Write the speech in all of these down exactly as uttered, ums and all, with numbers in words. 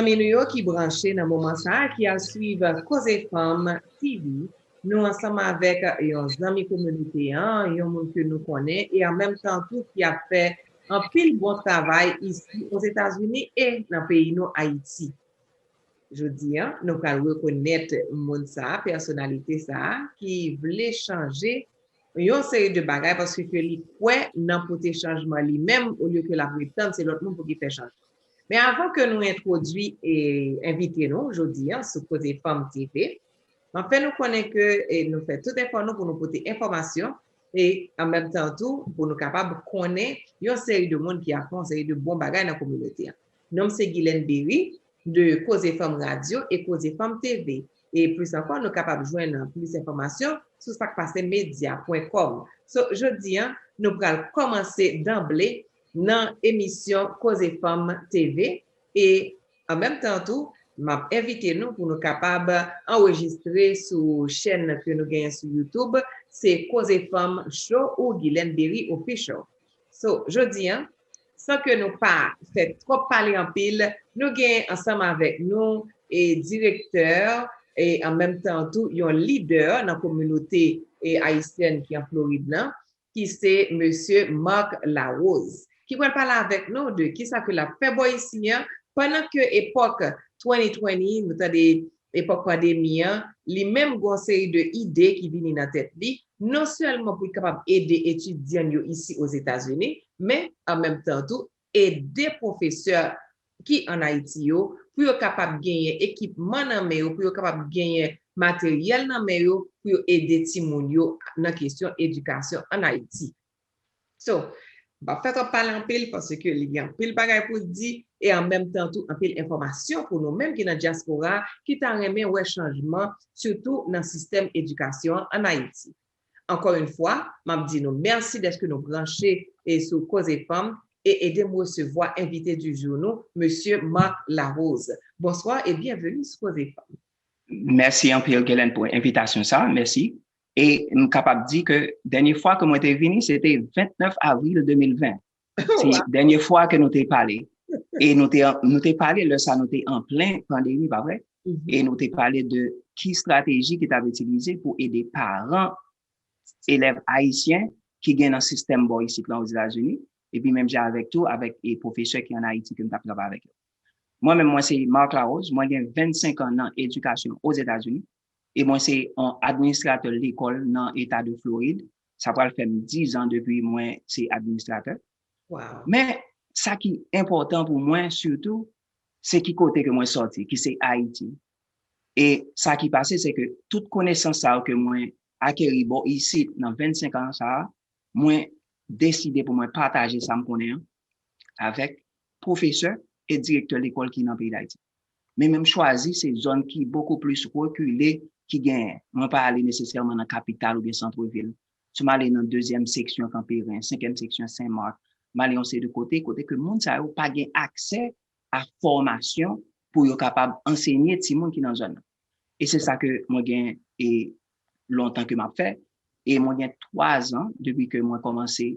Zanmi nou yo ki branche nan moman sa a, ki ap swiv Koze Fanm T V, nou ansanm avèk yon zanmi kominote an, yon moun ke nou konnen, e an menm tan tou ki ap fè anpil bon travay isi Ozetazini e nan peyi nou Ayiti. Jodi a, nou pral rekonèt moun sa a, pèsonalite sa a, ki vle chanje yon seri de bagay paske ke li kwè nan pote chanjman li menm, olye ke l ap ret tann se lòt moun pou ki fè chanjman. Men avan ke nou entwodui e envite nou jodi a sou Koze Fanm T V, m ap fè nou konnen ke e nou fè tout efò nou pou nou pote enfòmasyon e an menm tan tou pou nou kapab konnen yon seri de moun ki ap fè yon seri de bon bagay nan kominote a. Non m se Guylaine Berry de Koze Fanm Radyo e Koze Fanm T V. E plis ankò, nou kapab jwenn plis enfòmasyon sou sak pase medya pwen kòm. So, jodi a, nou pral kòmanse danble nan emisyon Koze Fanm T V e an menm tan tou, m ap envite nou pou nou kapab anrejistre sou chèn ke nou genyen sou YouTube, se Koze Fanm Show ou Guylaine Berry Official. So, jodi a, san ke nou pa fè twòp pale anpil, nou gen ansanm avèk nou e direktè e an menm tan tou yon lidè nan kominote e ayisyèn ki an Florid nan, ki se mesye Marc Larose, ki pral pale avèk nou de kisa ke l ap fè bò isi a, pandan ke epòk twenty twenty, nou tande epòk pandemi an, li menm gen yon seri de ide ki vini nan tèt li, non sèlman pou l kapab ede etidyan yo isi Ozetazini, men an menm tan tou ede pwofesè ki ann Ayiti yo, pou yo kapab genyen ekipman nan men yo, pou yo kapab genyen materyèl nan men yo, pou yo ede timoun yo nan kesyon edikasyon ann Ayiti. So, m p ap fè twòp pale anpil paske li gen anpil bagay pou l di e an menm tan tou anpil enfòmasyon pou nou menm ki nan dyaspora ki ta renmen wè chanjman, sitou nan sistèm edikasyon an ann Ayiti. Encore une fois, m ap di nou mèsi dèske nou branche e sou Koze Fanm e ede m resevwa envite du jour nou, mesye Marc Larose. Bonsoir et bienvenue sou Koze Fanm. Mèsi anpil, Guylaine, pou envitasyon sa. Mèsi. E m kapab di ke dènye fwa ke mwen te vini, se te vennèf avril de mil ven. Se dènye fwa ke nou te pale. E nou te, nou te pale, lè sa nou te an plen pandemi, pa vre? E nou te pale de ki estrateji ki t ap itilize pou ede paran elèv ayisyen ki gen nan sistèm bò isit lan Ozetazini, epi menm jan avèk tou avèk e pwofesè ki ann Ayiti ke m t ap travay avèk yo. Mwen menm, mwen se Marc Larose, mwen gen vennsenk an nan edikasyon Ozetazini, e mwen se yon administratè lekòl nan eta de Florid. Sa pral fè m diz an depi mwen se administratè. Men, sa ki enpòtan pou mwen sitou, se ki kote ke mwen sòti, ki se Ayiti. E sa ki pase, se ke tout konesans sa yo ke mwen akeri bò isit nan vennsenk an sa a, mwen deside pou mwen pataje sa m konnen an avèk pwofesè e direktè lekòl ki nan peyi Dayiti. Men, men m chwazi se zòn ki bokou plis rekile ki genyen. Mwen pa ale nesesèman nan kapital oubyen santrevil. Si m ale nan dezyèm seksyon Kanperen, senkyèm seksyon Sen Mak, m ale yon seri de kote, kote ke moun sa yo pa gen aksè a fòmasyon pou yo kapab ansenye timoun ki nan zòn nan. E se sa ke mwen gen e lontan ke m ap fè. E mwen gen twa zan depi ke mwen kòmanse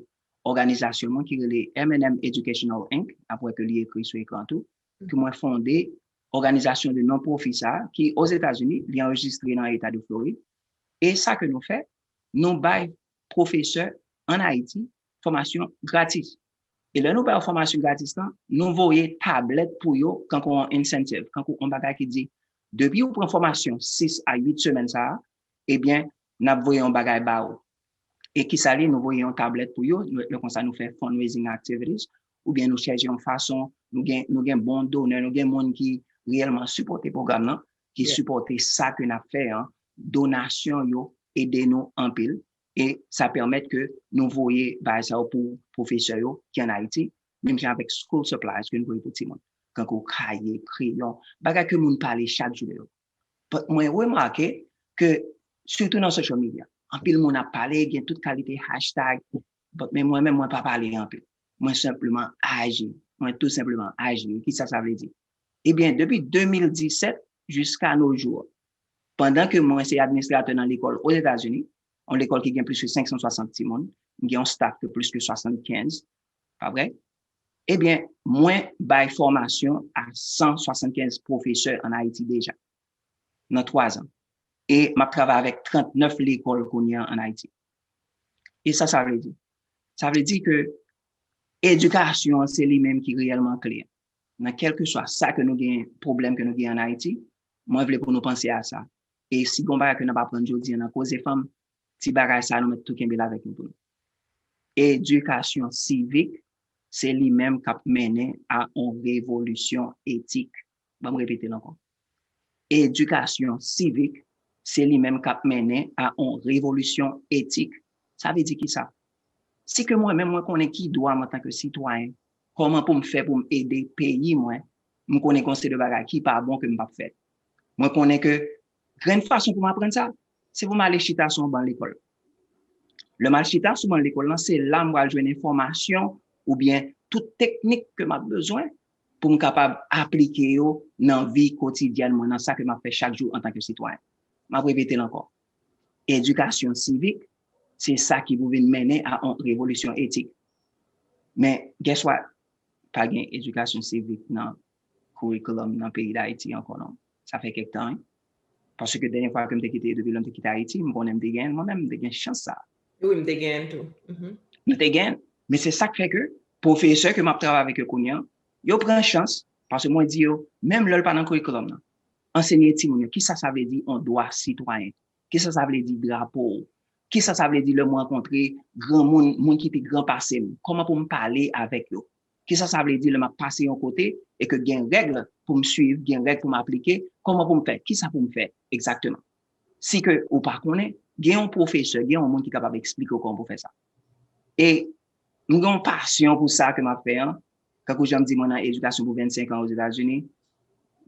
òganizasyon mwen ki rele M and M Educational Inc, apre ke li ekri sou ekran tou, ke mwen fonde òganizasyon de non-profit sa a, ki Ozetazini, li anrejistre nan eta de Florid. E sa ke nou fè, nou bay pwofesè ann Ayiti fòmasyon gratis. E lè nou bay yo fòmasyon gratis lan, nou voye tablèt pou yo kankou yon incentive, kankou yon bagay ki di, depi ou pran fòmasyon sis a uit semèn sa a, ebyen, n ap voye yon bagay ba ou. E kisa li, nou voye yon tablèt pou yo, lè konsa nou fè fundraising activities, oubyen nou chèche yon fason, nou gen, nou gen bon donè, nou gen moun ki reyèlman sipòte pwogram nan, ki sipòte sa ke n ap fè an, donasyon yo ede nou anpil, e sa pèmèt ke nou voye bagay sa yo pou pwofesè yo ki ann Ayiti, menm jan avèk school supplies ke nou voye pou timoun, kankou kaye, kreyon, bagay ke moun pale chak jou yo. But mwen remake ke, sitou nan social media, anpil moun ap pale, gen tout kalite hashtag, but men mwen menm, mwen pa pale anpil. Mwen senpleman aji. Mwen tou senpleman aji. Kisa sa vle di? Ebyen, depi de mil disèt jiska no jou, pandan ke mwen se administratè nan lekòl Ozetazini, yon lekòl ki gen plis ke senk san swasant timoun, m gen yon staff de plis ke swasannkenz, pa vre? Ebyen, mwen bay fòmasyon a san swasannkenz pwofesè ann Ayiti deja, nan twa zan. E m ap travay avèk trannèf lekòl kounye a ann Ayiti. E sa sa vle di? Sa vle di ke edikasyon an se li menm ki reyèlman kle an. Nan kèlkeswa sa ke nou gen, pwoblèm ke nou gen ann Ayiti, mwen vle pou nou panse a sa. E si gon bagay ke n ap aprann jodi a nan Koze Fanm, ti bagay sa nou mèt tou kenbe l avèk nou pou nou. Edikasyon sivik, se li menm k ap mennen a on revolisyon etik. Ban m repete l ankò. Edikasyon sivik, se li menm k ap mennen a on revolisyon etik. Sa vle di kisa? Si ke mwen menm mwen konnen ki dwa m antanke sitwayen, kòman pou m fè pou m ede peyi mwen, m konnen gon seri de bagay ki pa bon ke m p ap fè. Mwen konnen ke grenn fason pou m aprann sa, se pou m ale chita sou yon ban lekòl. Lè m al chita sou ban lekòl lan, se la m pral jwenn enfòmasyon oubyen tout teknik ke m ap bezwen pou m kapab aplike yo nan vi kotidyèn mwen, nan sa ke m ap fè chak jou antanke sitwayen. M ap repete l ankò. Edikasyon sivik, se sa ki pou vin mennen a yon revolisyon etik. Men, guess what? Pa gen edikasyon sivik nan curriculum nan peyi Dayiti ankò non. Sa fè kèk tan, wi. Paske dènye fwa ke m te kite, depi lè m te kite Ayiti, m konnen m te genyen l mwen menm, m te gen chans sa. Wi, m te genyen l tou. Mhm. Nou te genyen l. Men se sa k fè ke pwofesè ke m ap travay avèk yo kounye a, yo pran chans, paske mwen di yo, menm lè l pa nan curriculum nan, ansenye timoun yo, kisa sa vle di yon dwa sitwayen? Kisa sa vle di drapo w? Kisa sa vle di lè m rankontre granmoun, moun ki pi gran pase m? Kòman pou m pale avèk yo? Kisa sa vle di lè m ap pase yon kote e ke gen règ pou m swiv, gen règ pou m aplike? Kòman pou m fè? Kisa pou m fè egzakteman? Si ke ou pa konnen, gen yon pwofesè, gen yon moun ki kapab eksplike w kòman pou w fè sa. E m gen yon pasyon pou sa ke m ap fè an. Kankou jan m di mwen nan edikasyon pou vennsenk an Ozetazini.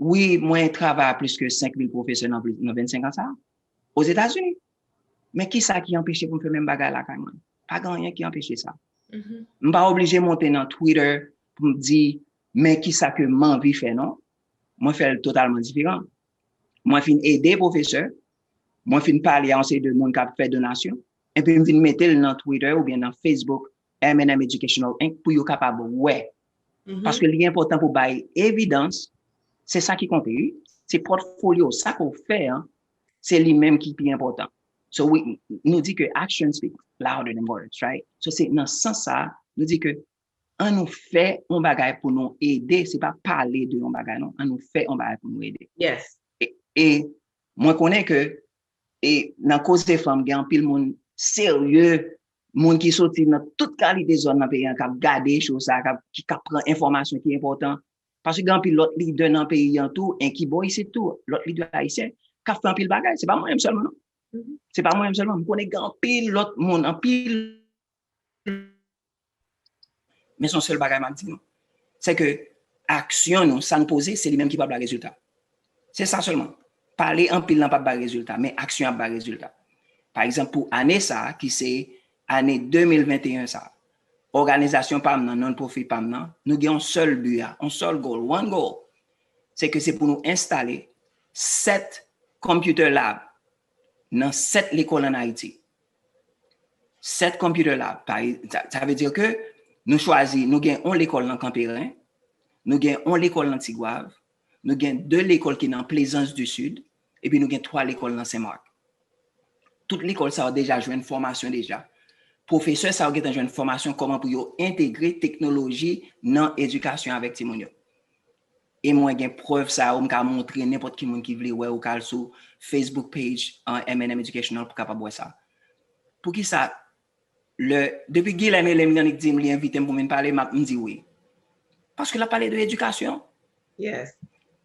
Wi, mwen travay a plis ke senk mil pwofesè nan, nan vennsenk an sa a. Ozetazini. Men kisa ki anpeche pou m fè menm bagay lakay mwen? Pa gen anyen ki anpeche sa. Mhm. M pa oblije monte nan Twitter pou m di, men kisa ke m anvi fè non. Mwen fè l totalman diferan. Mwen fin ede pwofesè, mwen fin pale a yon seri de moun k ap fè donasyon, epi m vin mete l nan Twitter oubyen nan Facebook, M and M Educational Inc, pou yo kapab wè. Mhm. Paske li enpòtan pou bay evidans, se sa ki konte, wi. Se pòtfolyo, sa ke w fè an, se li menm ki pi enpòtan. So, wi, nou di ke action speak louder than words, right? So, se nan sans sa, nou di ke an nou fè yon bagay pou nou ede, se pa pale de yon bagay, non. An nou fè yon bagay pou nou ede. Yes. E, e mwen konnen ke e nan Koze Fanm, gen anpil moun serye, moun ki soti nan tout kalite zòn nan peyi an, k ap gade show sa, k ap, ki, k ap pran enfòmasyon ki enpòtan. Paske gen anpil lòt lidè nan peyi an tou, e ki bò isit tou, lòt lidè ayisyen, k ap fè anpil bagay. Se pa mwen menm sèlman, non. Mhm. Se pa mwen menm sèlman. M konnen gen anpil lòt moun, anpil Men se yon sèl bagay m ap di nou. Se ke aksyon nou, sa n poze, se li menm ki pral bay rezilta. Se sa sèlman. Pale anpil lan p ap bay rezilta, men aksyon ap bay rezilta. Pa egzanp, pou ane sa a, ki se ane de mil venteyen sa a, òganizasyon pa m nan, non-profit pa m nan, nou gen yon sèl bi a, yon sèl goal, one goal. Se ke se pou nou enstale sèt computer lab nan sèt lekòl ann Ayiti. Sèt computer lab. Pa, sa, sa vle di ke nou chwazi, nou gen yon lekòl nan Kanperen, nou gen yon lekòl nan Tigwav, nou gen de lekòl ki nan Plaisance du Sud, epi nou gen twa lekòl nan Senmak. Tout lekòl sa yo deja jwenn fòmasyon deja. Pwofesè sa yo gentan jwenn fòmasyon kòman pou yo entegre teknoloji nan edikasyon avèk timoun yo. E mwen gen prèv sa yo, m ka montre nenpòt ki moun ki vle wè, ou ka al sou Facebook page an M and M Educational pou kapab wè sa. Poukisa, lè, depi Guilain rele m, li annik di m, li envite m pou m vin pale, m ap, m di wi. Paske l ap pale de edikasyon. Yes.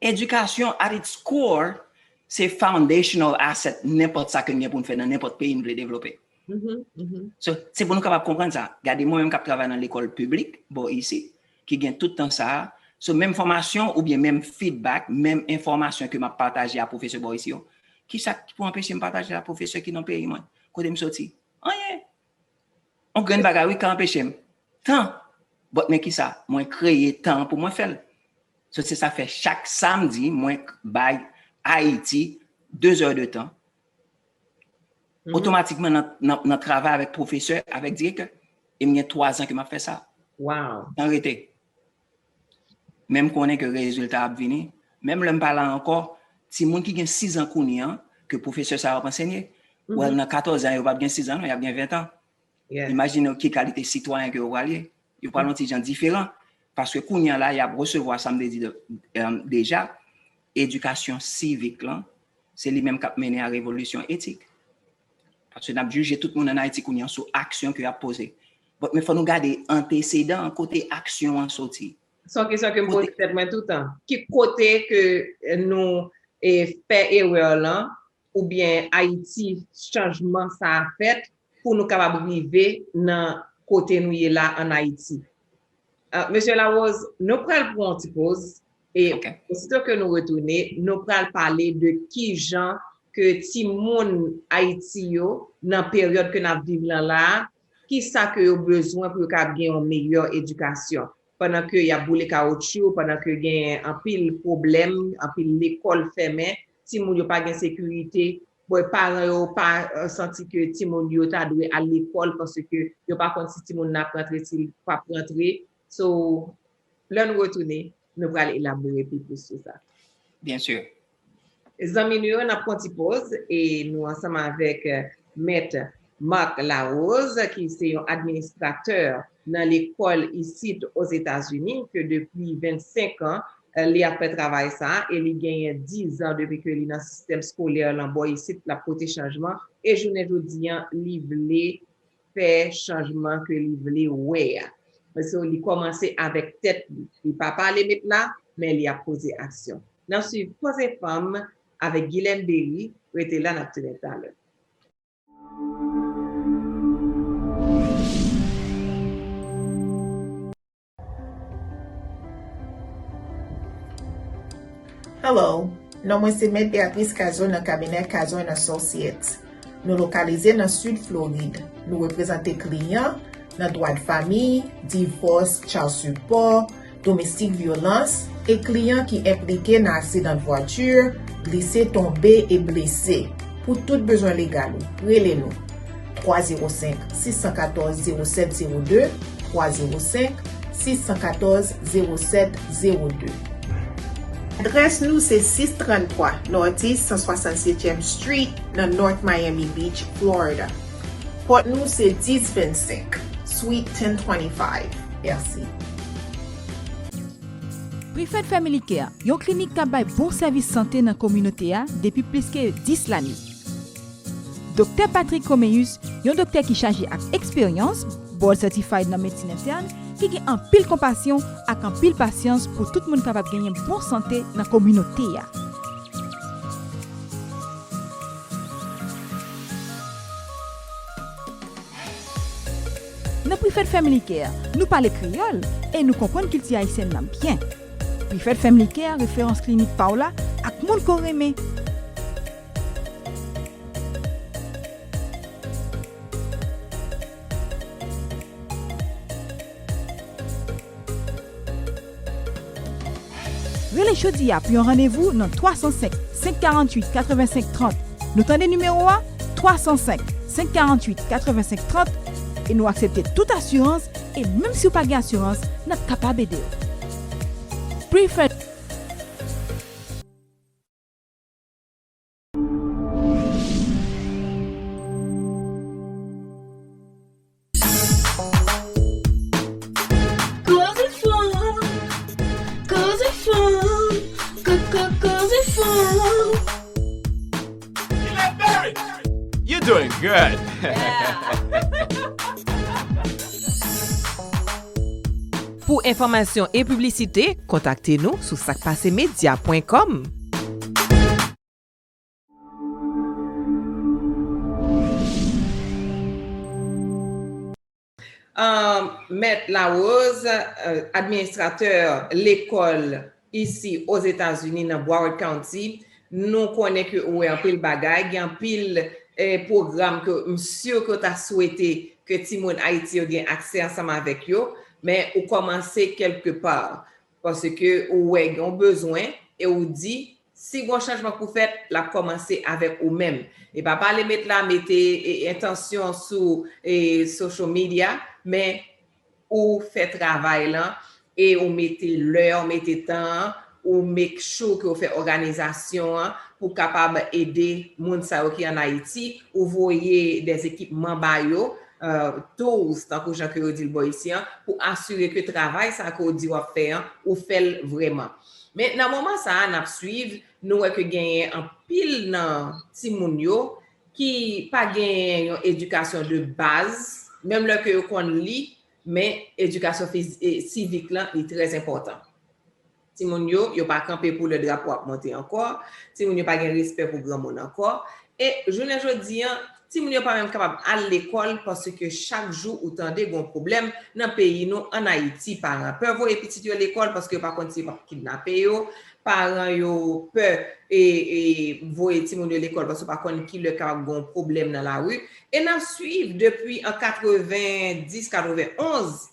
Edikasyon, at its core, se foundational asset nenpòt sa ke n gen pou n fè nan nenpòt peyi n vle devlope. Mhm, mhm. So, se pou nou kapab konprann sa. Gade mwen menm k ap travay nan lekòl piblik, bò isi, ki gen tout tan sa a. So, menm fòmasyon oubyen menm feedback, menm enfòmasyon ke m ap pataje a pwofesè bò isi yo, kisa ki pou anpeche m pataje l a pwofesè ki nan peyi mwen, kote m soti? Anyen. Yon grenn bagay, wi, ka anpeche m. Tan. But men kisa? Mwen kreye tan pou mwen fè l. So, se sa fè chak samdi, mwen k-, bay Ayiti de zè de tan. Mhm. Otomatikman, nan, nan, nan travay avèk pwofesè, avèk direktè. E m gen twa zan ke m ap fè sa. Wow. San rete. Men m konnen ke rezilta ap vini. Menm lè m pa la ankò, timoun ki gen sis an kounye a, ke pwofesè sa yo ap ansenye, well, nan katòz an, yo p ap gen sis an, non, y ap gen ven an. Imajine w ki kalite sitwayen ke yo pral ye. Yo pral yon ti jan diferan. Paske kounye a la, y ap resevwa, sa m te di de- em, deja, edikasyon sivik lan, se li menm k ap mennen a revolisyon etik. Paske n ap jije tout moun ann Ayiti kounye a sou aksyon ke y ap poze. But, men fò nou gade antesedan kote aksyon an soti. Se yon kesyon ke m poze tèt mwen toutan. Ki kote ke nou e, fè erè lan, oubyen Ayiti, chanjman sa a fèt pou nou kapab rive nan kote nou ye la ann Ayiti? Ah, Mesye Larose, nou pral pran yon ti poz e osito ke nou retounen, nou pral pale de kijan ke timoun Ayiti yo, nan peryòd ke n ap viv lan la a, kisa ke yo bezwen pou yo kapab gen yon meyè edikasyon. Pandan ke y ap boule kawotchou, pandan ke gen anpil pwoblèm, anpil lekòl fèmen, timoun yo pa gen sekirite, bon, paran yo pa eh, santi ke timoun yo ta dwe al lekòl paske yo pa konn si timoun nan ap rantre, si l p ap rantre. So, lè nou retounen, nou pral elabore pi plis sou sa. Byen si. Zanmi nou yo, n ap pran ti poz e nou ansanm avèk eh, Mèt Marc Larose, ki se yon administratè nan lekòl isit Ozetazini, ke depi vennsenk an, eh, li ap fè travay sa a e li genyen diz an depi ke li nan sistèm skolè lan bò isit, l ap pote chanjman e jounen jodi an, li vle fè chanjman ke li vle wè a. So, li kòmanse avèk tèt li. Li pa pale met la, men li ap poze aksyon. N ap swiv Koze Fanm avèk Guylaine Berry. Rete la, n ap tounen talè. Hello, non mwen se Mèt Beatrice Cazot nan kabinè Cazot and Associates. Nou lokalize nan Sid Florid. Nou reprezante kliyan nan dwa de fanmi, divòs, child support, domestic violence, e kliyan ki enplike nan aksidan de vwati, glise, tonbe e blese. Pou tout bezwen legal ou, rele nou. Twa zewo senk, sis san katòz, zewo sèt zewo de, twa zewo senk, sis san katòz, zewo sèt zewo de. Adrès nou se sis tranntwa Northeast san swasannsetyèm Street nan North Miami Beach, Florida. Pòt nou se dis vennsenk, Suite ten twenty-five. Mèsi. Preferred Family Care, yon klinik k ap bay bon sèvis sante nan kominote a depi plis ke dis lane. Doktè Patrick Coméus, yon doktè ki chaje ak eksperyans, board certified nan medsin entèn, ki gen anpil konpasyon ak anpil pasyans pou tout moun kapab genyen bon sante nan kominote a. Nan Preferred Family Care, nou pale kreyòl e nou konprann kilti ayisyèn nan byen. Preferred Family Care, referans klinik pa w la ak moun ke w renmen. Rele jodi a pou yon randevou nan twa san senk, senk karanntuit, katrevensenk trant. Nou tande nimewo a, twa san senk, senk karanntuit, katrevensenk trant, e nou aksepte tout asirans, e menm si w pa gen asirans, n ap kapab ede w. Preferred. Koze Fanm, Koze Fanm, ko, ko, Koze Fanm. You're doing good. Pou enfòmasyon e piblisite, kontakte nou sou sakpasemedya pwen kòm. Ahn, Mèt Larose, eh, administratè lekòl isi Ozetazini nan Broward County, nou konnen ke ou wè anpil bagay, gen anpil eh, pwogram ke m si ke w ta swete ke timoun Ayiti yo gen aksè ansanm avèk yo, men ou kòmanse kèlke pa, paske ou wè gen yon bezwen e ou di, si gen yon chanjman pou fèt, l ap kòmanse avèk ou menm. E pa pale met la, mete eh, entansyon sou eh, social media, men ou fè travay lan, e ou mete lè, ou mete tan an, ou make sure ke ou fè òganizasyon an pou kapab ede moun sa yo ki ann Ayiti, ou voye des ekipman ba yo, euh, tools, tankou jan ke yo di l bò isi an, pou asire ke travay sa ke w di w ap fè an, ou fè l vrèman. Men nan moman sa a, n ap swiv, nou wè ke genyen anpil nan timoun yo ki pa genyen yon edikasyon de baz, menm lè ke yo konn li, men edikasyon fiz- e, sivik lan, li trè enpòtan. Timoun yo, yo pa kanpe pou lè drapo ap monte ankò. Timoun yo pa gen respè pou granmoun ankò. E jounen jodi an, timoun yo pa menm kapab al lekòl paske chak jou ou tande gon pwoblèm nan peyi nou, ann Ayiti. Paran pè voye pitit yo lekòl paske yo pa konn si yo p ap kidnape yo. Paran yo pè e, e voye timoun yo lekòl paske yo pa konn ki lè kapab gon pwoblèm nan lari. E n ap swiv depi an katrevenndis, katrevenonz,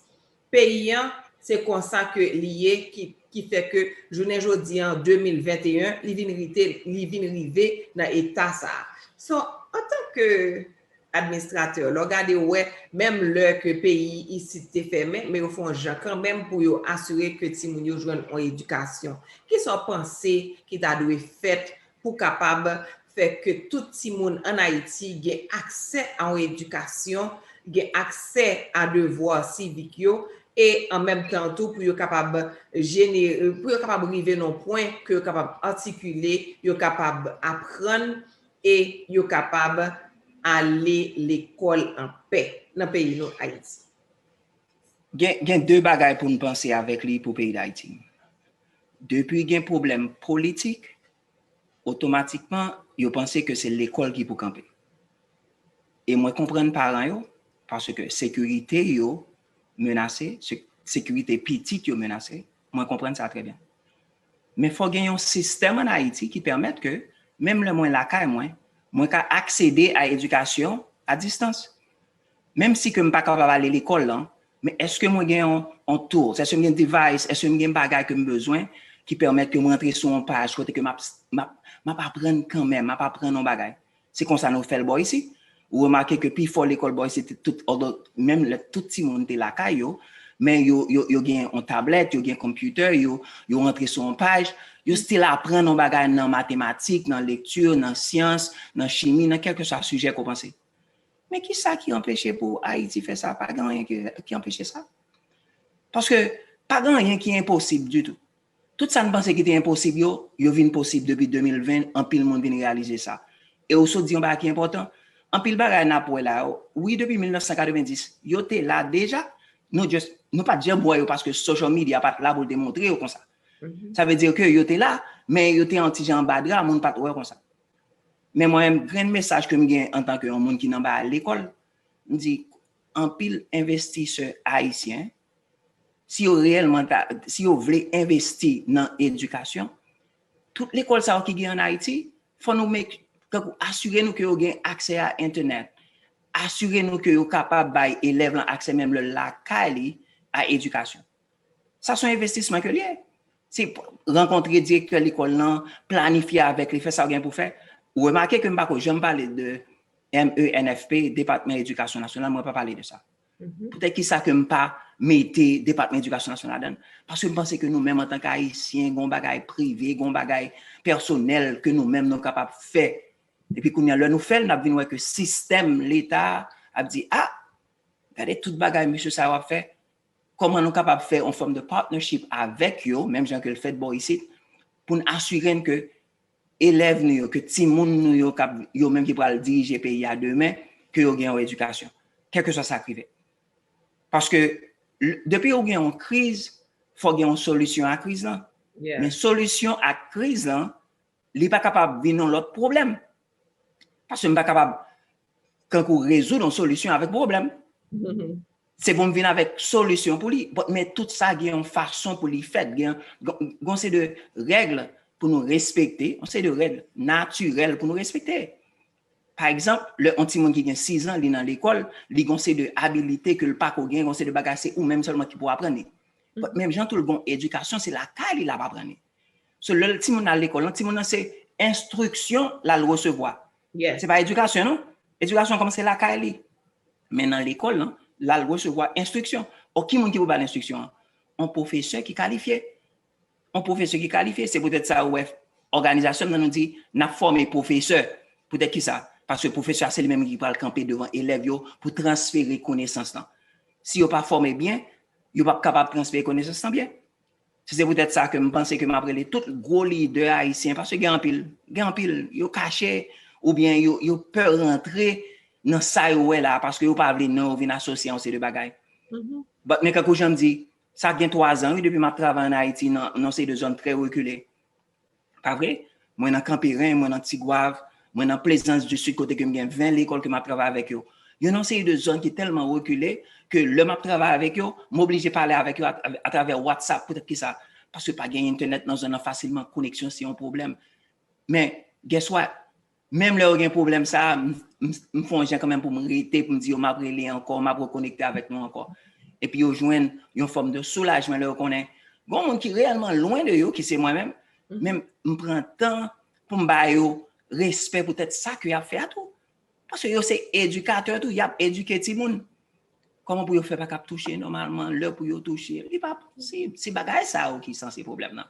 peyi an, se konsa ke li ye, ki, ki fè ke jounen jodi an, de mil venteyen, li vin rite, li vin rive nan eta sa a. So, antanke administratè, lè w gade, w wè, menm lè ke peyi isit te fèmen, men yo fè yon jan kanmenm pou yo asire ke timoun yo jwenn yon edikasyon. Kisa w panse ki ta dwe fèt pou kapab fè ke tout timoun ann Ayiti gen aksè a yon edikasyon, gen aksè a devwa sivik yo, e an menm tan tou pou yo kapab jenere, pou yo kapab rive nan pwen ke yo kapab atikile, yo kapab aprann e yo kapab ale lekòl an pè nan peyi nou, Ayiti. Gen, gen de bagay pou n panse avèk li pou peyi Dayiti. Depi gen pwoblèm politik, otomatikman, yo panse ke se lekòl ki pou kanpe. E mwen konprann paran yo, paske sekirite yo menase, se- sekirite pitit yo menase, mwen konprann sa trè byen. Men fò gen yon sistèm ann Ayiti ki pèmèt ke, menm lè mwen lakay mwen, mwen ka aksede a edikasyon a distans. Menm si ke m pa kapab ale lekòl lan, men èske mwen gen yon, yon tools, èske m gen device, èske m gen bagay ke m bezwen ki pèmèt ke m rantre sou yon paj kote ke m ap, m ap, m ap aprann kanmenm, m ap aprann yon bagay. Se konsa nou fè l bò isi. Ou remake ke pifò lekòl bò isi, te tout, although, menm lè tout timoun te lakay yo, men yo, yo, yo gen yon tablèt, yo gen konpitè, yo, yo rantre sou yon paj, yo still aprann yon bagay nan matematik, nan lekti, nan syans, nan chimi, nan kèlkeswa sijè ke w panse. Men kisa ki anpeche pou Ayiti fè sa? Pa gen anyen ki, ki anpeche sa. Paske pa gen anyen ki enposib ditou. Tout sa n panse ki te enposib yo, yo vin posib depi de mil ven, anpil moun vin reyalize sa. E ou sot di yon bagay ki enpòtan. Anpil bagay n ap wè la yo, wi, depi mil nèf san katrevenndis, yo te la deja. Nou just, nou pa t janm wè yo paske social media pa t la pou l te montre yo konsa. Sa vle di ke yo te la, men yo te yon ti jan anba dra, moun pa t wè yo konsa. Men mwen menm, grenn mesaj ke m gen antanke yon moun ki nan bagay lekòl, m di, anpil envestisè ayisyen, si yo reyèlman ta, si yo vle envesti nan edikasyon, tout lekòl sa yo ki gen ann Ayiti, fò nou make, tankou asire nou ke yo gen aksè a entènèt, asire nou ke yo kapab bay elèv lan aksè menm lè l lakay li a edikasyon. Sa se yon envestisman ke l ye. Se rankontre direktè lekòl lan, planifye avèk li, fè sa w gen pou fè. Ou remake ke m pako janm pale de M E N F P, Depatman Edikasyon Nasyonal, mwen pa pale de sa. Poutèt kisa ke m pa mete Depatman Edikasyon Nasyonal ladan l? Paske m panse ke nou menm antanke Ayisyen, gon bagay prive, gon bagay pèsonèl ke nou menm nou kapab fè. Epi kounye a, lè nou fè l, n ap vin wè ke sistèm Leta ap di, a, gade tout bagay mesye sa yo ap fè. Kòman nou kapab fè yon fòm de partnership avèk yo, menm jan ke l fèt bò isit, pou n asire n ke elèv nou yo, ke timoun nou yo k ap, yo menm ki pral dirije peyi a demen, ke yo gen yon edikasyon, kèlkeswa sa k rive. Paske, depi ou gen yon kriz, fò gen yon solisyon a kriz lan. Men solisyon a kriz lan, li pa kapab vin yon lòt pwoblèm. Paske m pa kapab, kankou, rezoud yon solisyon avèk pwoblèm. Se pou m vin avèk solisyon pou li. But, men tout sa gen yon fason pou li fèt. Gen yon, gen yon seri de règ pou nou respekte, yon seri de règ natirèl pou nou respekte. Pa egzanp, lè yon timoun ki gen sizan, li nan lekòl, li gen yon seri de abilite ke l pako gen, gen yon seri de bagay, se ou menm sèlman ki pou aprann li. But, menm jan tou, l gen yon edikasyon, se lakay li l ap aprann li. So, lè timoun nan al lekòl, non, timoun nan se enstriksyon l al resevwa. Se pa edikasyon, non. Edikasyon kòmanse lakay li. Men nan lekòl, non, l al resevwa enstriksyon. O, ki moun ki pou ba l enstriksyon an? yon pwofesè ki kalifye. Yon pwofesè ki kalifye. Se poutèt sa ou wè òganizasyon m nan nou di n ap fòme pwofesè. Poutèt ki sa? Paske pwofesè a se li menm ki pral kanpe devan elèv yo pou transfere konesans lan. Si yo pa fòme byen, yo p ap kapab transfere konesans lan byen. Se se poutèt sa ke m panse ke m ap rele tout gwo lidè ayisyen, paske gen anpil, gen anpil, yo kache oubyen yo, yo pè rantre nan sa yo wè la, paske yo pa vle non yo vin asosye a yon seri de bagay. But men kankou jan m di, sa gen twa zan, wi, depi m ap travay ann Ayiti nan, nan yon seri de zòn trè rekile. Pa vre? Mwen nan Kanperen, mwen nan Tigwav, mwen nan Plaisance du Sud, kote ke m gen ven lekòl ke m ap travay avèk yo. Yo nan yon seri de zòn ki tèlman rekile ke lè m ap travay avèk yo, m oblije pale avèk yo at-, atravè WhatsApp. Poutèt ki sa? Paske pa gen entènèt nan zòn nan fasilman, koneksyon se yon pwoblèm. Men, guess what? Menm lè yo gen pwoblèm sa a, m, m, m fè yon jan kanmenm pou m rete, pou m di yo m ap rele ankò, m ap rekonekte avèk nou ankò. Epi yo jwenn yon fòm de soulajman lè yo konnen gen yon moun ki reyèlman lwen de yo, ki se mwen menm, men m pran tan pou m ba yo respè poutèt sa ke y ap fè a tou. Paske yo se edikatè tou, y ap edike timoun. Kòman pou yo fè pa k ap touche nòmalman lè pou yo touche? Li pa, se, se bagay sa yo ki sanse pwoblèm nan.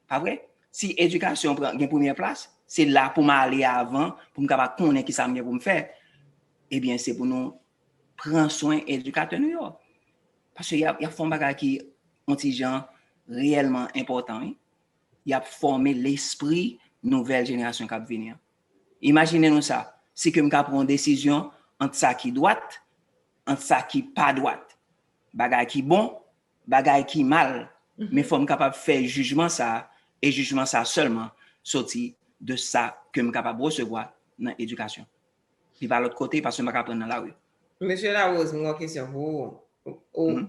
Pa vre? Si edikasyon pran, gen premyè plas, se la pou m ale avan, pou m kapab konnen ki sa m gen pou m fè. Ebyen, se pou nou pran swen edikatè nou yo. Paske y ap, y ap fè yon bagay ki yon ti jan reyèlman enpòtan, wi. Y ap fòme lespri nouvèl jenerasyon k ap vini an. Imajine nou sa, si ke m ka pran yon desizyon ant sa ki dwat, ant sa ki pa dwat, bagay ki bon, bagay ki mal, men fò m kapab fè jijman sa a, e jijman sa a sèlman soti de sa ke m kapab resevwa nan edikasyon. Li pa lòt kote, paske m pa ka aprann nan lari. Mesye Larose, mwen gen yon kesyon pou ou. Ou,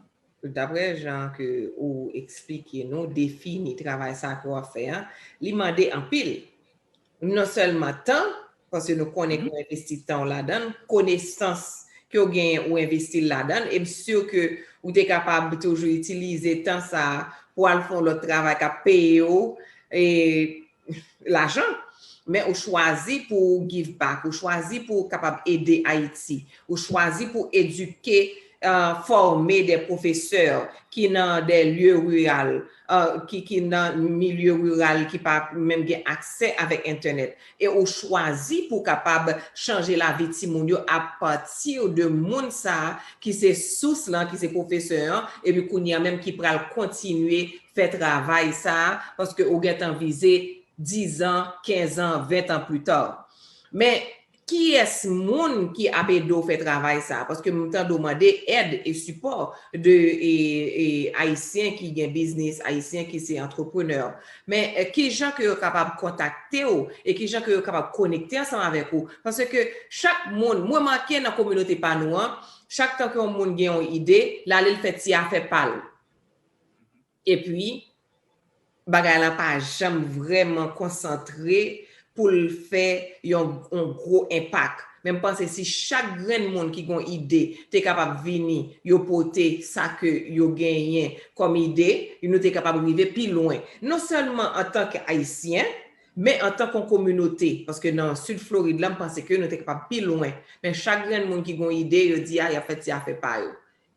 daprè jan ke ou eksplike nou, defini travay sa ke w ap fè a, li mande anpil. Non sèlman tan, paske nou konnen ke w envesti tan w ladan l, konesans ke w genyen, ou envesti l ladan l, e m si ke ou te kapab toujou itilize tan sa a pou al fè yon lòt travay k ap peye w, e, lajan, men ou chwazi pou w give back, ou chwazi pou w kapab ede Ayiti, ou chwazi pou w edike, euh, fòme de pwofesè ki nan de lye riral, euh, ki, ki nan milye riral, ki pa menm gen aksè avèk entènèt. E ou chwazi pou w kapab chanje lavi timoun yo apati de moun sa a ki se sous lan, ki se pwofesè an, epi kounye a menm ki pral kontinye fè travay sa a, paske ou gentan vize dizan, kenzan, ventan pli ta. Men, kiyès moun ki ap ede w fè travay sa a? Paske m tande w mande èd e sipò de, e, e, Ayisyen ki gen biznis, Ayisyen ki se antreprenè. Men, e, kijan ke yo kapab kontakte w e kijan ke yo kapab konekte ansanm avèk ou? Paske chak moun, m remake nan kominote pa nou an, chak tan ke yon moun gen yon ide, l ale l fè ti afè pa l. Epi, bagay la pa janm vrèman konsantre pou l fè yon, yon gwo enpak. Men m panse si chak grenn moun ki gen yon ide te kapab vini, yo pote sa ke yo genyen kòm ide, nou te kapab rive pi lwen. Non sèlman antanke Ayisyen, men antanke yon kominote. Paske nan Sid Florid la, m panse ke nou te kapab pi lwen. Men chak grenn moun ki gen yon ide, yo di, a, y ap fè ti afè pa yo.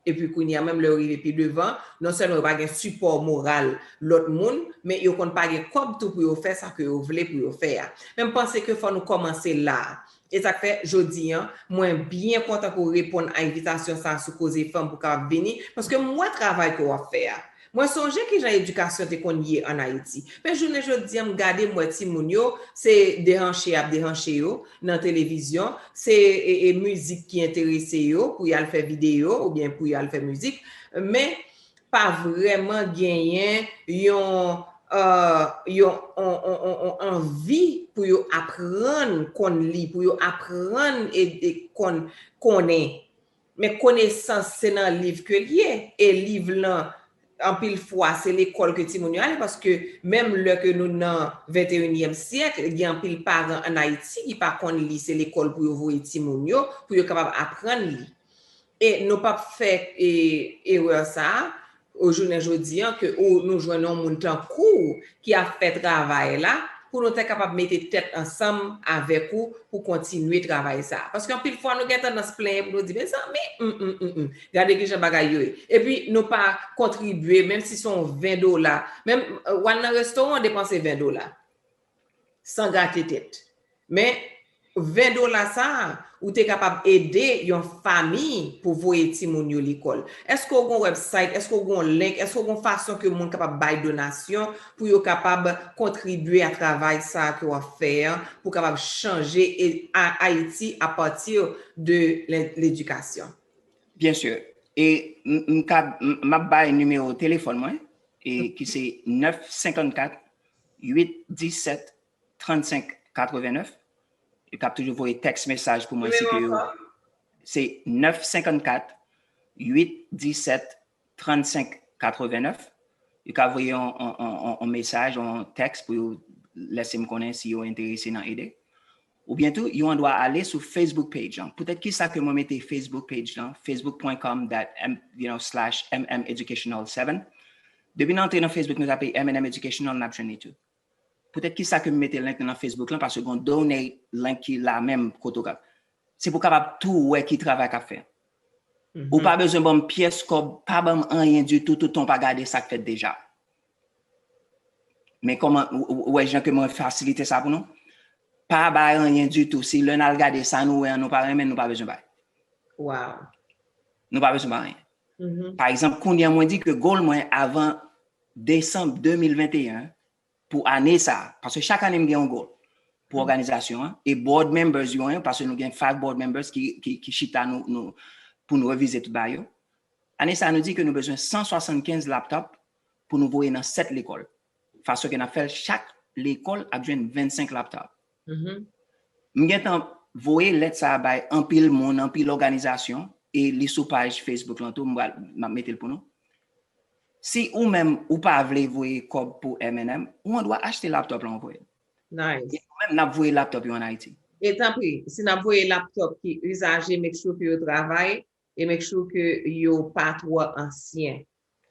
Epi kounye a menm lè yo rive pi devan, non sèlman yo pa gen sipò moral lòt moun, men yo konn pa gen kòb tou pou yo fè sa ke yo vle pou yo fè a. Men m panse ke fò nou kòmanse la a. E sa k fè, jodi a, mwen byen kontan ke w reponn a envitasyon sa a sou Koze Fanm pou w kapab vini, paske m wè travay ke w ap fè a. Mwen sonje kijan edikasyon te konn ye ann Ayiti. Men jounen jodi a, m gade, m wè timoun yo, se dehanche y ap dehanche yo nan televizyon, se, e, e mizik ki enterese yo pou y al fè videyo oubyen pou y al fè mizik, men pa vrèman genyen yon, euh, yon, on, on, on, on anvi pou yo aprann konn li, pou yo aprann e, e konn, konnen. Men konesans se nan liv ke l ye, e liv lan, anpil fwa, se lekòl ke timoun yo ale, paske menm lè ke nou nan venteyinyèm syèk, gen anpil paran ann Ayiti ki pa konn li, se lekòl pou yo voye timoun yo, pou yo kapab aprann li. E nou p ap fè, e, erè sa a, o jounen jodi a, ke ou, nou jwenn yon moun tankou w ki ap fè travay la, pou nou te kapab mete tèt ansanm avèk ou pou kontinye travay sa. Paske anpil fwa nou gen tandans plenyen pou nou di, mezanmi, mm, mm, mm, mm, gade kijan bagay yo ye. Epi nou pa kontribye, menm si se yon ven dola, menm w al nan restoran, w depanse ven dola. San grate tèt. Men ven dola sa a, ou te kapab ede yon fanmi pou voye timoun yo lekòl. Èske w gen yon website, èske w gen yon link, èske w gen yon fason ke moun kapab bay donasyon pou yo kapab kontribye a travay sa a ke w ap fè an, pou kapab chanje e, a, Ayiti a pati de ledikasyon? Byen si. E m, m ka, m, m ap bay nimewo telefòn mwen, e ki se nèf senkannkat, uit disèt, trannsenk katrevennnèf. Yo kab toujou voye text message pou mwen si ke yo. Se nèf senkannkat, uit disèt, trannsenk katrevennnèf. Yo ka voye yon, yon, yon, yon, yon mesaj, yon text pou yo lese m konnen si yo enterese nan ede. Oubyen tou, yo andwa ale sou Facebook page lan. Poutèt kisa ke mwen mete Facebook page lan, facebook.com that, you know, slash mmeducational seven. Depi n antre nan Facebook, nou tape M and M Educational, n ap jwenn li tou. Poutèt kisa ke m mete link nan Facebook lan, paske gon donate link ki la menm kote w ka. Se pou kapab tou wè ki travay k ap fè. Ou pa bezwen ban m pyès kòb, pa ban m anyen ditou, toutan w pa gade sa k fèt deja. Men kòman, ou, ou, ou wè jan ke mwen fasilite sa pou nou? Pa bay anyen ditou. Si lè n al gade sa nou wè an, nou pa renmen, nou pa bezwen bay. Wow. Nou pa bezwen bay anyen. Pa egzanp, kounye a mwen di ke goal mwen avan desanm de mil venteyen, pou ane sa a, paske chak ane m gen yon goal pou òganizasyon an, e board members yo, paske nou gen five board members ki, ki, ki chita nou, nou, pou nou revize tout bagay yo. Ane sa a, nou di ke nou bezwen san swasannkenz laptop pou nou voye nan sèt lekòl. Fason ke n ap fè l, chak lekòl ap jwenn vennsenk laptop. M gentan voye lèt sa a bay anpil moun, anpil òganizasyon, e li sou paj Facebook lan tou, m pral, m ap mete l pou nou. Si ou menm ou pa vle voye kòb pou M and M, ou andwa achte laptop lan voye. Nice. E nou menm n ap voye laptop yo ann Ayiti. E tanpri, si n ap voye laptop ki izaje, make sure ke yo travay e make sure ke yo pa twò ansyen.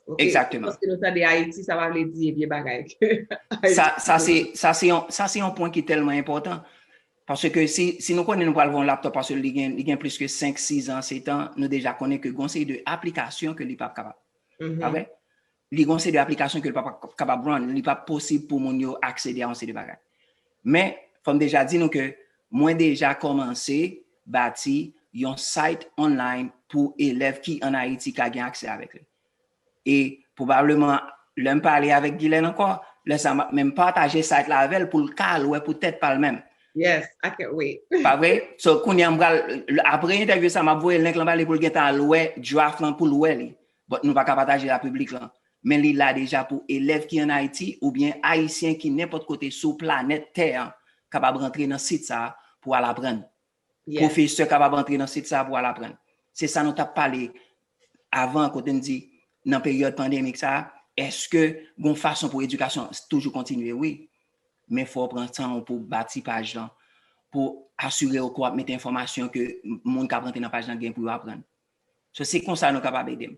Ok? Exactement. Paske nou tande Ayiti, sa pa vle di vye bagay ke Sa, sa se, sa se yon, sa se yon pwen ki tèlman enpòtan. Paske si, si nou konnen nou pral voye yon laptop paske li gen, li gen plis ke senk, sis an, sèt an, nou deja konnen ke gon seri de aplikasyon ke li p ap kapab. Pa vre? Li gon seri de aplikasyon ke li p ap kapab run, li p ap posib pou moun yo aksede a yon seri de bagay. Men, fò m deja di nou ke mwen deja kòmanse bati yon site online pou elèv ki ann Ayiti ka gen aksè avèk li. E pwobableman, lè m pale avèk Guylaine ankò, lè sa m ap menm pataje site la avè l pou l ka al wè pou tèt pa l menm. Yes, I can't wait. Pa vre? So, kounye a m pral, apre entèvyou sa, m ap voye link lan ba li pou l gentan al wè draft lan pou l wè li. But nou pa ka pataje l a piblik lan. Men li la deja pou elèv ki ann Ayiti oubyen Ayisyen ki nenpòt kote sou planèt tè an kapab rantre nan sit sa a pou al aprann. Pwofesè kapab antre nan sit sa a pou al aprann. Se sa nou t ap pale avan kote n di nan peryòd pandemik sa a, èske gon fason pou edikasyon toujou kontinye? Wi. Men fò w pran tan w pou w bati paj lan, pou asire w ke w ap mete enfòmasyon ke moun k ap rantre nan paj lan gen pou yo aprann. So, se konsa nou kapab ede m.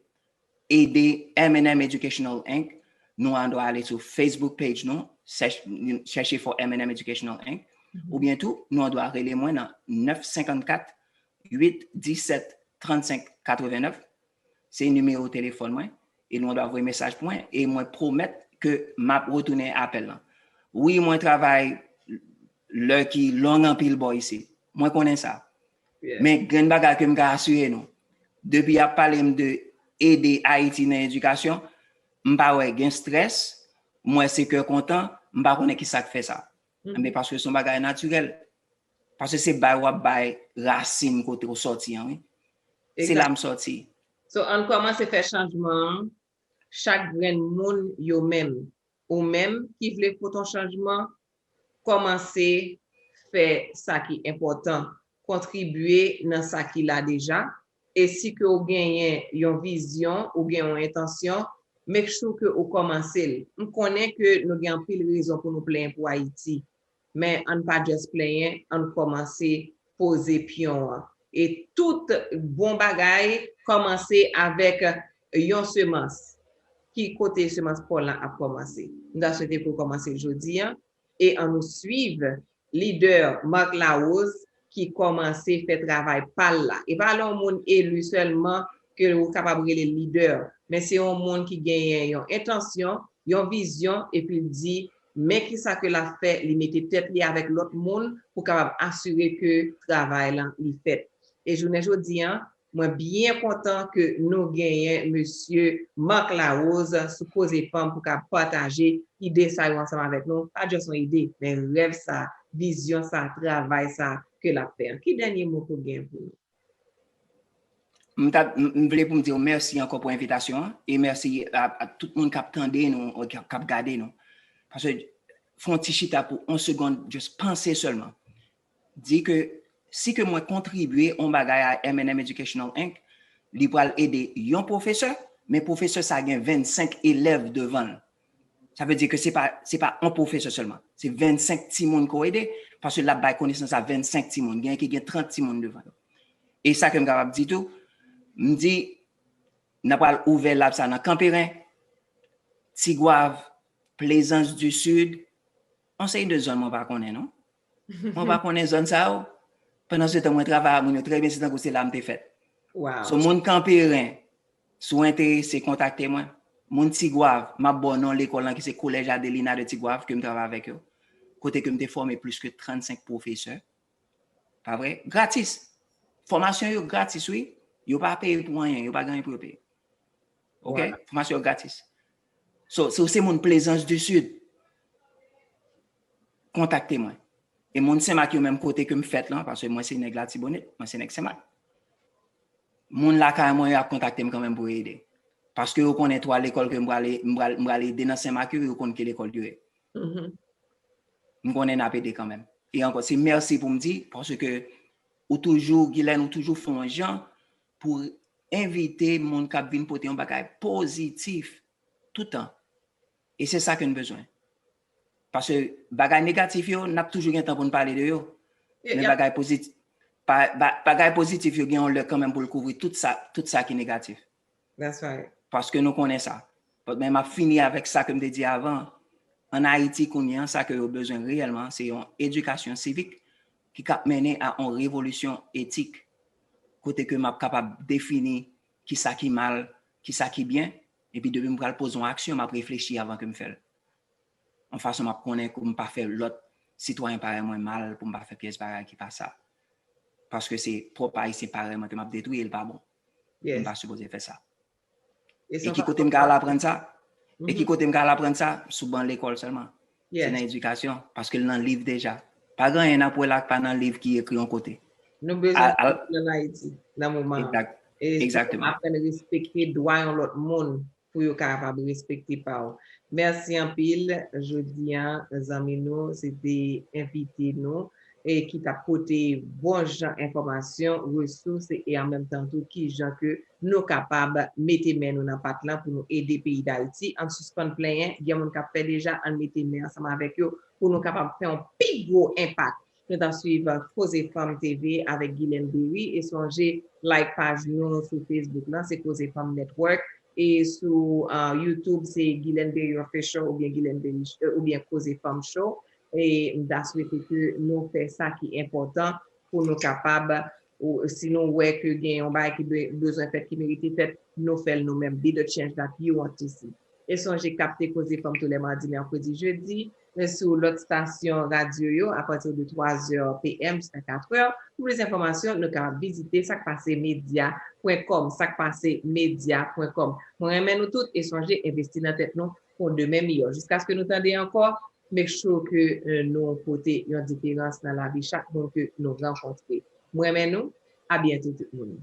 Ede M and M Educational Inc. Nou andwa ale sou Facebook page nou, chèche for M and M Educational Inc. Oubyen tou, nou andwa rele mwen nan nèf senkannkat, uit disèt, trannsenk katrevennèf. Se nimewo telefòn mwen. E nou andwa voye mesaj pou mwen. E mwen pwomèt ke m ap retounen apèl lan. Wi, mwen travay lè ki long anpil bò isit. Mwen konnen sa. Men grenn bagay ke m ka asire nou, depi y ap pale m de ede Ayiti nan edikasyon, m pa wè gen strès, m wè se kè kontan, m pa konnen kisa k fè sa. Men paske se yon bagay natirèl. Paske se bay w ap bay rasin kote w sòti an, wi. Se la m sòti. So, ann kòmanse fè chanjman an, chak grenn moun yo menm. Ou menm ki vle pote yon chanjman, kòmanse fè sa ki enpòtan, kontribye nan sa ki la deja, e si ke w genyen yon vizyon, ou gen yon entansyon, make sure ke ou kòmanse l. M konnen ke nou gen anpil rezon pou nou plenyen pou Ayiti, men ann pa just plenyen, ann kòmanse poze pyon an. E tout bon bagay kòmanse avèk yon semans. Ki kote semans pa w lan ap kòmanse? M ta swete pou w kòmanse l jodi a. e ann nou swiv lidè Marc Larose ki kòmanse fè travay pa l la. E pa lè yon moun eli sèlman ke ou kapab rele lidè, men se yon moun ki genyen yon entansyon, yon vizyon, epi l di men kisa ke l ap fè, li mete tèt li avèk lòt moun pou kapab asire ke travay lan li fèt. E jounen jodi an, mwen byen kontan ke nou genyen mesye Marc Larose sou Koze Fanm pou ka pataje ide sa yo ansanm avèk nou. Pa just yon ide, men rèv sa, vizyon sa, travay sa ke l ap fè an. Ki dènye mo ke w gen pou nou? M ta, m, m vle pou m di w mèsi ankò pou envitasyon an e mèsi a, a tout moun k ap tande nou, k ap, k ap gade nou. Paske fè yon ti chita pou yon segonn, just panse sèlman. Di ke si ke mwen kontribye yon bagay a M N M Educational Inc, li pral ede yon pwofesè, men pwofesè sa gen vennsenk elèv devan l. Sa vle di ke se pa, se pa yon pwofesè sèlman. Se vennsenk timoun ke w ede, paske l ap bay konesans a vennsenk timoun. Gen ki gen trant timoun devan yo. E sa ke m kapab di tou, m di, n ap pral ouvè lab sa nan Kanperen, Tigwav, Plaisance du Sud, yon seri de zòn mwen pa konnen non. Mwen pa konnen zòn sa yo. Pandan se tan mwen travay ak moun yo trè byen, se tankou se la m te fèt. Wow. So moun Kanperen, si w enterese, kontakte mwen. Moun Tigwav, m ap ba w non lekòl lan ki se Collège Adelina de Tigwav ke m travay avèk yo. Kote ke m te fòme plis ke trannsenk pwofesè. Pa vre? Gratis. Fòmasyon yo gratis wi. Yo pa peye pou anyen, yo pa gen anyen pou yo peye. Ok? Voilà. Fòmasyon yo gratis. So, si w se moun Plaisance du Sud, kontakte mwen. E moun Senmak yo menm kote ke m fèt lan, paske mwen se nèg Latibonit, mwen se nèg Senmak. Moun lakay mwen yo ap kontakte m kanmenm pou yo ede. Paske yo konnen twa lekòl ke m prale, m pral, m pral ede nan Senmak yo, yo konn ki lekòl yo ye. Mhm. M konnen n ap ede kanmenm. E ankò, se mèsi pou m di, paske ou toujou, Guylaine, ou toujou fè yon jan pou envite moun k ap vin pote yon bagay pozitif toutan. E se sa ke n bezwen. Paske bagay negatif yo, n ap toujou gen tan pou n pale de yo. Y- Men y ap- bagay pozitif, pa- ba- bagay pozitif yo gen yon lè kanmenm pou l kouvri tout sa, tout sa ki negatif. That's right. Paske nou konnen sa. But men m ap fini avèk sa ke m te di avan. Ann Ayiti kounye an, sa ke yo bezwen reyèlman, se yon edikasyon sivik ki k ap mennen a yon revolisyon etik. Kote ke m ap kapab defini kisa ki mal, kisa ki byen, epi depi m pral poze yon aksyon, m ap reflechi avan ke m fè l. Yon fason m ap konnen ke m pa fè lòt sitwayen parèy mwen mal, pou m pa fè pyès bagay ki pa sa. Paske se pwòp Ayisyen parèy mwen ke m ap detwi e l pa bon. M Yes. pa sipoze fè sa. E E san ki pa- kote m ka al aprann sa? E ki Mhm. kote m ka al aprann sa? Sou ban lekòl sèlman. Se Yes. nan edikasyon, paske l nan liv deja. Pa gen anyen n ap wè la k pa nan liv ki ekri yon kote. Nou bezwen Al- al- nan Ayiti, nan moman an. Exact. E Exactement. Aprann respekte dwa yon lòt moun pou yo kapab respekte pa w. Mèsi anpil. Jodi an, zanmi nou, se te envite nou e ki t ap pote bon jan enfòmasyon, resous e an menm tan tou ki jan ke nou kapab mete men nou nan pat lan pou nou ede peyi Dayiti. Ann sispann plenyen, gen moun k ap fè deja, ann mete men ansanm avèk yo pou nou kapab fè yon pi gwo enpak. Nou t ap swiv Koze Fanm T V avèk Guylaine Berry e sonje like paj nou sou Facebook lan, se Koze Fanm Network. E sou uh, YouTube, se Guylaine Berry Official oubyen Guylaine Berry, euh, oubyen Koze Fanm Show. E m ta swete ke nou fè sa ki enpòtan pou nou kapab, ou, si nou wè ke gen yon bagay ki be- bezwen fèt, ki merite fèt, nou fè l nou menm. Be the change that you want to see. E sonje kapte Koze Fanm tou lè madi, mèkredi, jedi, sou lòt stasyon radyo yo apati de twa zè P M jiska kat è. Pou plis enfòmasyon, nou kapab vizite sakpasemedya pwen kòm, sakpasemedya pwen kòm. Mwen renmen nou tout e sonje envesti nan tèt nou pou yon demen miyò. Jiskaske nou tande ankò, make sure ke euh, nou pote yon diferans nan lavi chak moun ke nou rankontre. Mwen renmen nou, a byento tout moun.